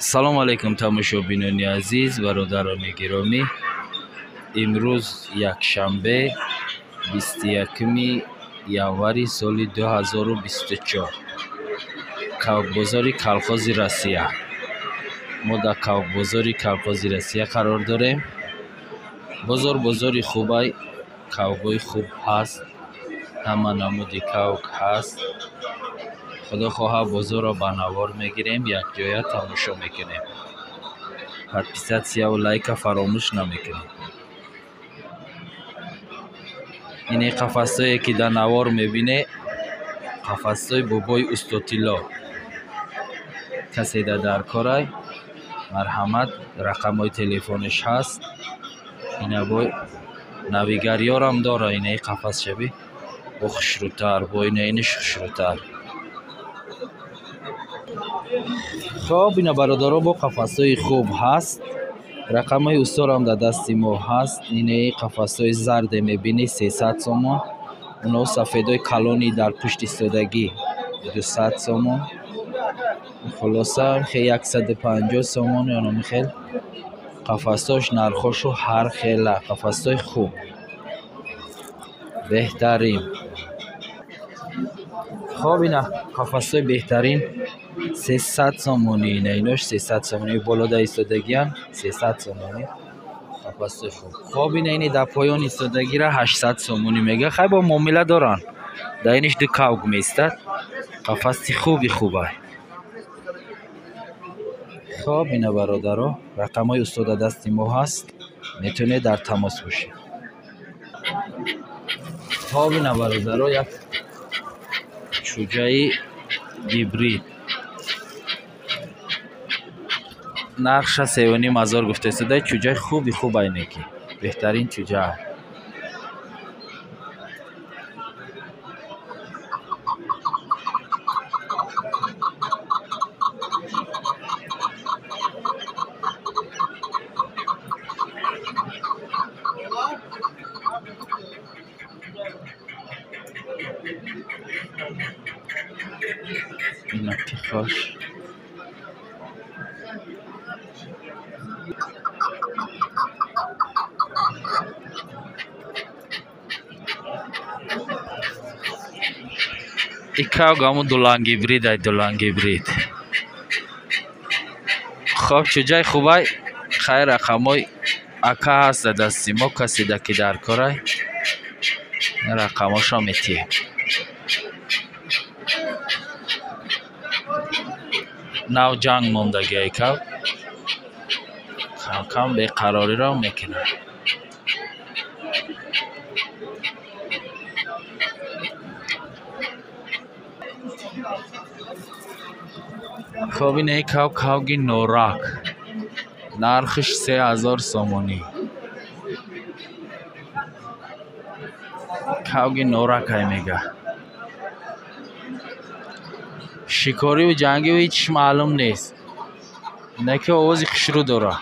Салом алейкум тамошобинони азиз, бародарони гиромӣ. Имрӯз якшанбе, 21 январи соли 2024. Кавкбозори колхози Россия. Мо дар кавкбозори колхози Россия қарор дорем. Бозор бозори хубай, кавкҳои хуб ҳаст, ҳама намуди кавк ҳаст. Худо хоҳад бозорро ба навор мегирем, якҷоя тамошо мекунем. Подписатсияву лайка фаромӯш намекунем. Ине қафасҳое ки дар навор мебине, қафасҳои бобои Устотилло. Касе дар даркорай, марҳамат, рақамҳои телефониш ҳаст. Ина бо навигариёрам дора, инаи қафасшаби бо хушрӯтар, бо инаиниш хушрӯтар. Хоб, ина бародаро бо қафасҳои хуб ҳаст. Рақамҳои усторам дар дасти мо ҳаст. Инаи қафасҳои зарде мебинӣ 300 сомон, оно сафедои калони дар пушт истодагӣ 200 сомон. Хулоса 150 сомон ёно хел қафасҳош нархошу ҳар хела, қафасҳои хуб, беҳтарин. Хоб, ина қафасҳои беҳтарин 300 сомонӣ, ина инош 300 сомонӣ, болода истодагиам 300 сомонӣ, қафасҳои хуб. Хоб, ина ини дар поён истодагира 800 сомонӣ мега. Хай бо муомила доранд. Дар иниш ду кавк меистад. Қафаси хуби хубай. Хоб, ина бародаро, рақамҳои устода дасти мо ҳаст, метавонед дар тамос бошед. Хоб, ина бародаро, як чӯҷаи гибрид нархша 3,5 ҳазор гуфта истода. Чӯҷаи хуби хуб айне ки беҳтарин чӯҷа. Ина пихош. Икав гаму дулангибрид ай, дулангибрид. Хоб, чӯҷаи хубай. Хай рақамҳои ака ҳаст дар дасти мо, касе да ки дар корай рақамҳошо метиҳем. Нав ҷанг мондагӣ айкав, камкам беқарориро мекунад. Хоб, ина кав кавги норак, нархиш 3000 сомонӣ. Кавги норак ай мега. Шикориву ҷангиву ҳеҷ маълум нест, на ки овози хушрӯ дора.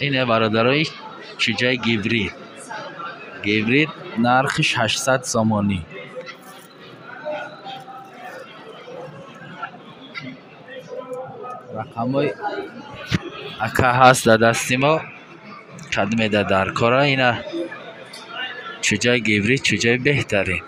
Ине бародарои чӯҷаи гибрид. Гибрид нархиш 800 сомонӣ. Рақамҳои ака ҳаст дар дасти мо, кадме дар даркора. Ина чӯҷаи гибрид, чӯҷаи беҳтарин.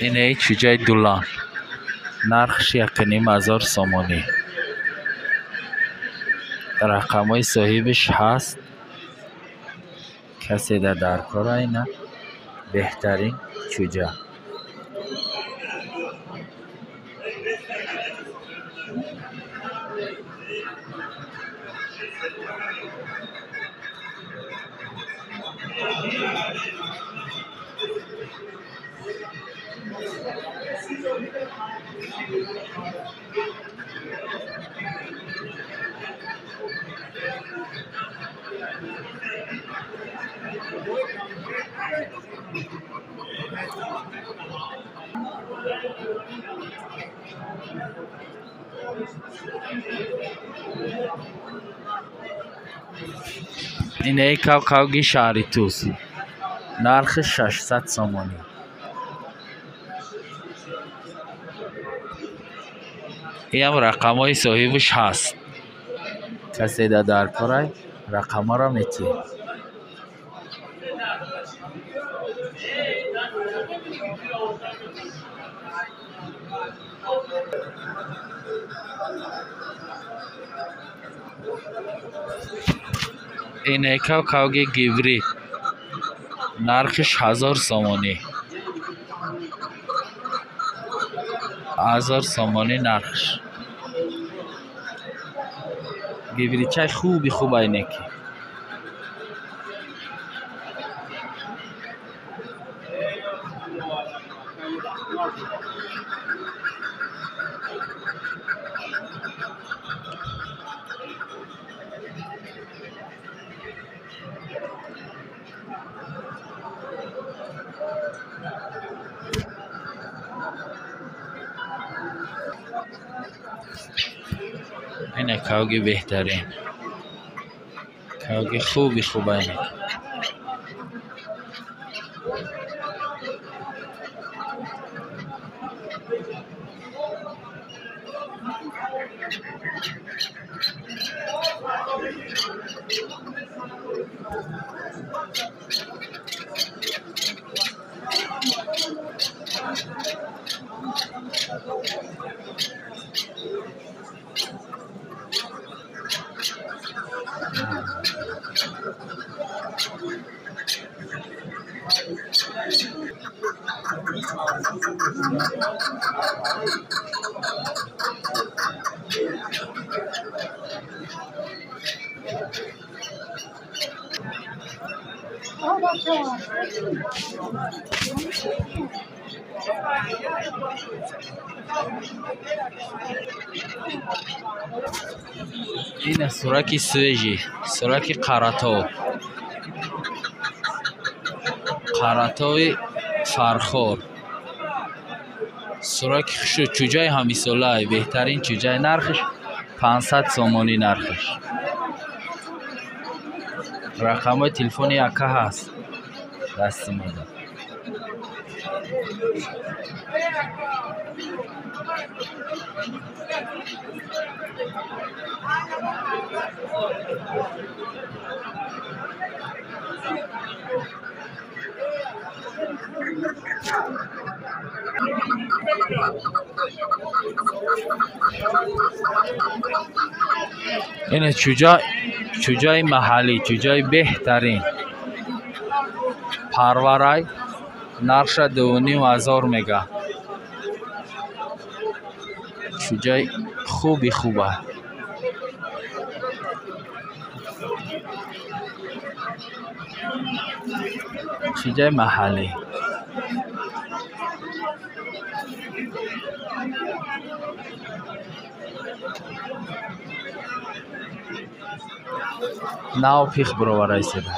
Ине чӯҷаи дулан. Нархш 1500 сомонӣ. Рақамҳои соҳибаш ҳаст. Касе дар кора ина беҳтарин чӯҷа. Ине кавкавги шаҳри Тӯс. Нархи 600 сомонӣ. Инам рақамҳои соҳибаш ҳаст. Касе дар корай рақамҳоро метиҳад. Ине кавкавги гибрид. Нархиш 1000 сомонӣ. 1000 сомонӣ нархш. Гибридчаи хуби хуб айнеки. Ине кавги беҳтарин. Кавги хуби хуб айнек. Ина сураки свежий, сураки Қаратов. Қаратови Фархор. Сураки хушу чӯҷаи ҳамисолаи, беҳтарин чӯҷаи. Нархш 500 сомонӣ нархш. Рақамҳои телефони ака ҳаст дасти мода. Ина чӯҷаи маҳаллӣ, чӯҷаи беҳтарин. Парварай нархша 2500 мега. Чӯҷаи хуби хуба. Чӯҷаи маҳаллӣ. Нав пих бироварайседа.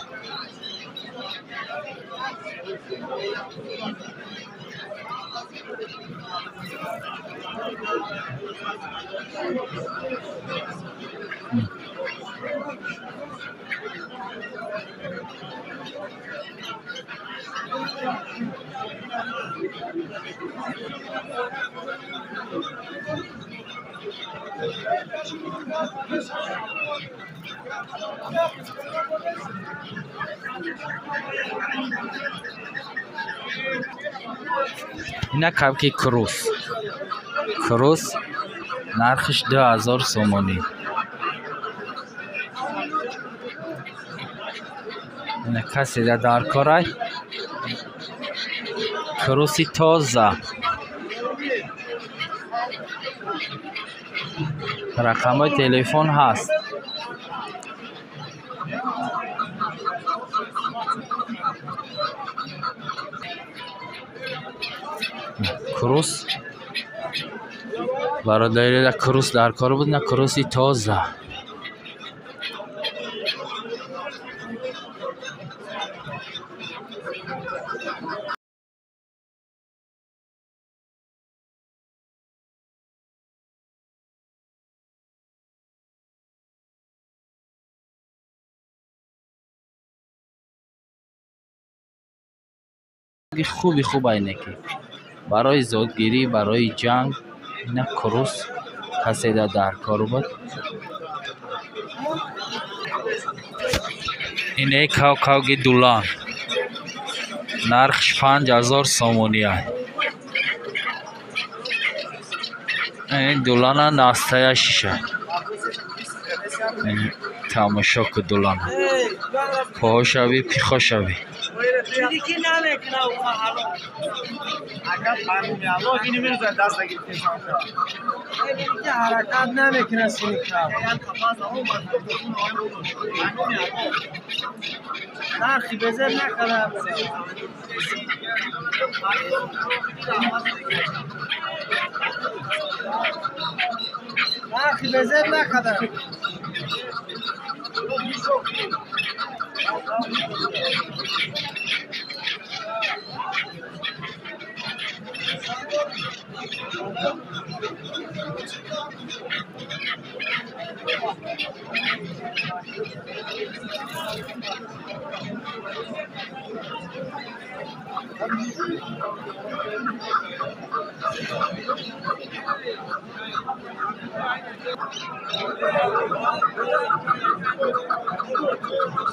Ина кавки крус. Крус нархиш 2000 сомонӣ. Ина касе дар корай круси тоза. Рақамҳои телефон ҳаст. Крус бародари крус дар кор буд, на круси тоза. Хуби хуб айне ки барои зодгирӣ, барои ҷанг ина крус касе дар кор буд. Ине кавкавги дулан нархш 5000 сомонӣ. Ин дулана настая шиша. Тамошо ку дулана. Похо шавӣ, пихо шавӣ.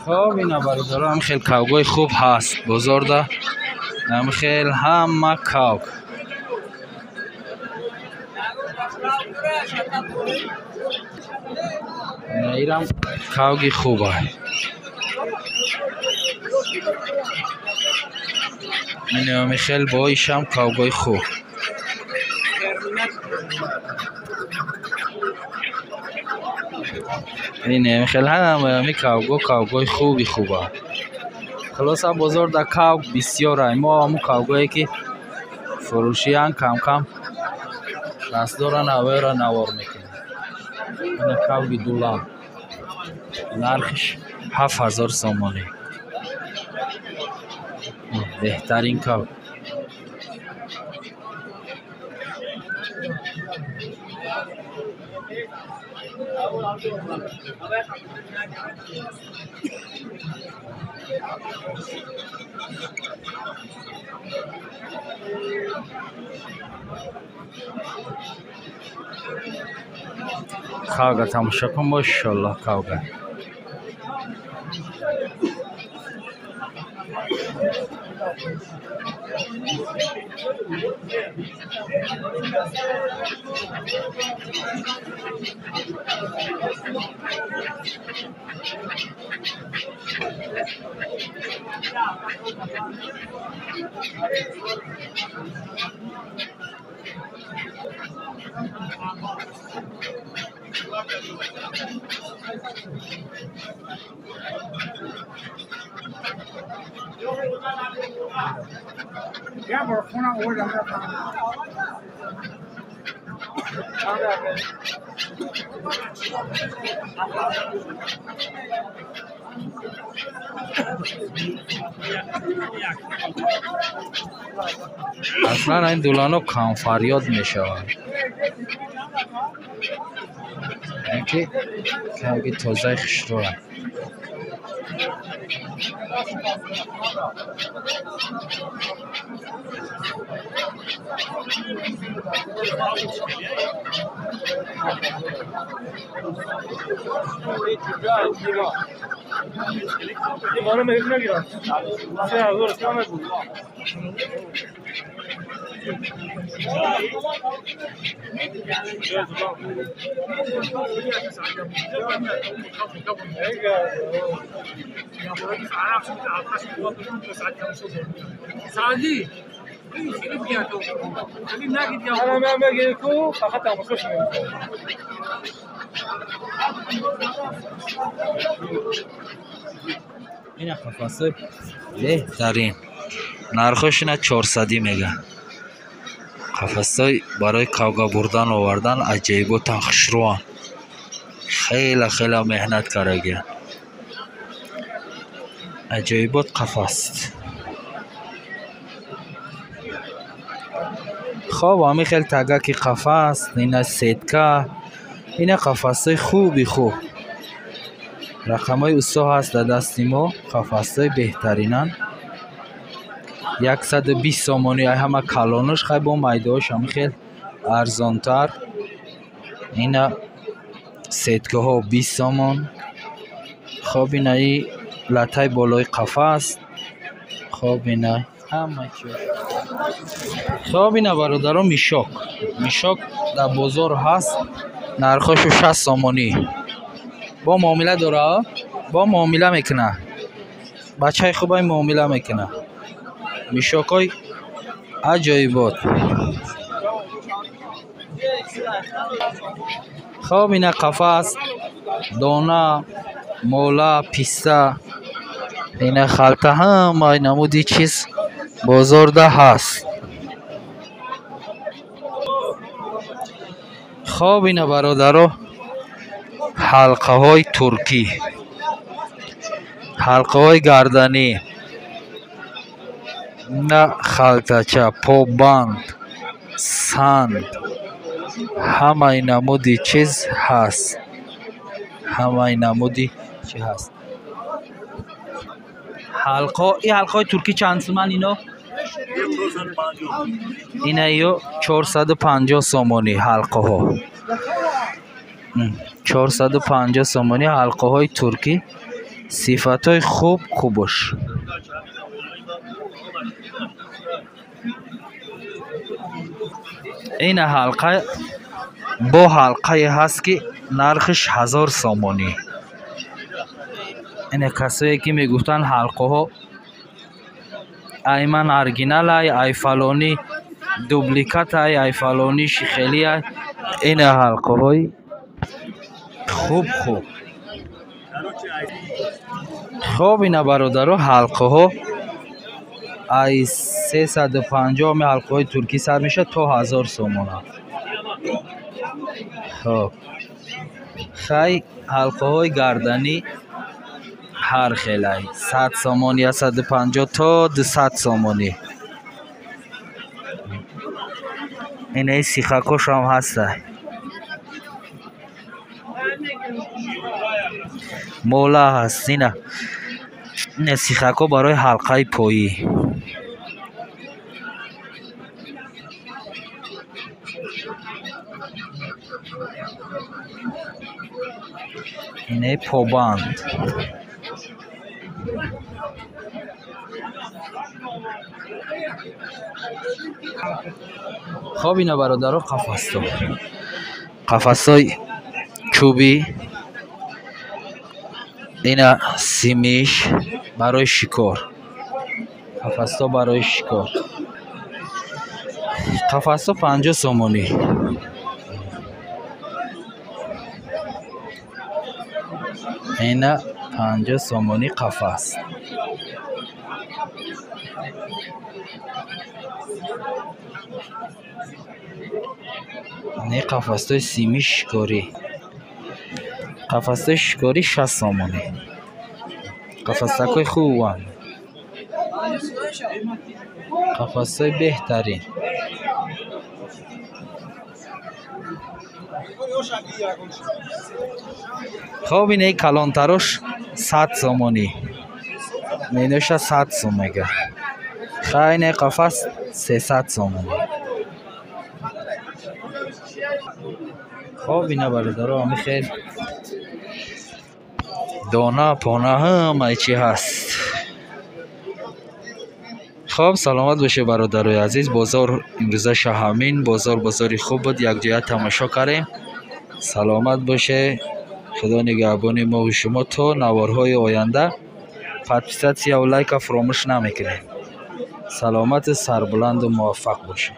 Хоб, ина бародаро, ҳам хел кавгои хуб ҳаст бозорда, ҳам хел ҳама кавг. Ирам кавги хуба. Ин хел боишам кавгои хуб. Ин хел ҳамаи кавго кавгои хуби хуба. Хулоса бозор дар кавг бисёр. Мо ҳамун кавгое ки фурӯшиян кам-кам дастдоран, ҳавоеро навор мекунем. Ина кавги дулан нархиш 7000 сомонӣ. Беҳтарин кавг. Кавга тамошо кун, мошаллоҳ кавга. Аслан ин дулано камфарёд мешаванд. Ки кавги тозаи хушрӯянд. Ина қафасҳои беҳтарин, нархошина 400 мега. Қафасҳои барои кавга бурдан овардан аҷоиботан хушрӯан. Хеле хеле меҳнат кардагиян. Аҷоибот қафас. Хоб, ҳамин хел тагаки қафас, ина сетка, ина қафасҳои хуби хуб. Рақамҳои усто ҳаст дар дасти мо, қафасҳои беҳтаринанд. 120 сомонӣ ай ҳама калонаш, хай бо майдаҳош ҳамин хел арзонтар. Ина сеткаҳо 20 сомон. Хоб, инаи латаи болои қафас. Хоб, ина ҳама чиз. Хоб, ина бародаро, мишок. Мишок дар бозор ҳаст, нархошо 60 сомонӣ. Бо муомила дора, бо муомила мекуна. Бачаи хубай муомила мекуна. Мишокҳои аҷоибот. Хоб, ина қафас, дона, мола, писта, ина халта, ҳамаи намуди чиз бозорда ҳаст. Хоб, ина бародаро, ҳалқаҳои туркӣ, ҳалқаҳои гарданӣ, на халтача, побанд, санд, ҳамаи намуди чиз ҳаст. Ҳамаи намуди чи ҳаст. Ҳалқо, ин ҳалқаҳои туркӣ чанд суман ино? Ина ё 450 сомонӣ ҳалқаҳо. 450 сомонӣ ҳалқаҳои туркӣ, сифатҳои хуб хубош. Ина ҳалқа бо ҳалқае ҳаст, ки нархиш 1000 сомонӣ. Ина касое ки мегуфтанд ҳалқаҳо ай ман оригинал ай, ай фалонӣ дубликат ай, ай фалонӣ шихелӣ ай. Ина ҳалқаҳои хуб хуб. Хоб, ина бародаро, ҳалқаҳо ай 350 ами ҳалқаҳои туркӣ сар мешавад то 1000 сомона. Хоб, хай ҳалқаҳои гарданӣ ҳар хелай 100 сомонӣ, 150 то 200 сомонӣ. Инаи сихакошам ҳастай. Мола ҳаст. Ина сихако барои ҳалқаи поӣ. Инаи побанд. Хоб, ина бародаро, қафасҳо. Қафасҳои чӯбӣ, ина симиш барои шикор. Қафасҳо барои шикор. Қафасҳо 50 сомонӣ. Ина 50 сомонӣ қафас. Не қафасҳои сими шикорӣ. Қафасҳои шикорӣ 60 сомонӣ. Қафасакҳои хубанд. Қафасҳои беҳтарин. Хоб, инаи калонтарош 100 сомонӣ. Иноша 100 сум мега. Хай, не қафас 300 сомон. Хоб, ина бародаро, ҳами хел дона пона ҳамаи чӣ ҳаст. Хоб, саломат бошед, бародарои азиз. Бозор имрӯзаша ҳамин бозор, бозори хуб буд, якҷоя тамошо кардем. Саломат боше, худо нигаҳбони мову шумо. То наворҳои оянда подписатсияву лайка фуромӯш намекунед. Саломату сарбуланду муваффақ бошед.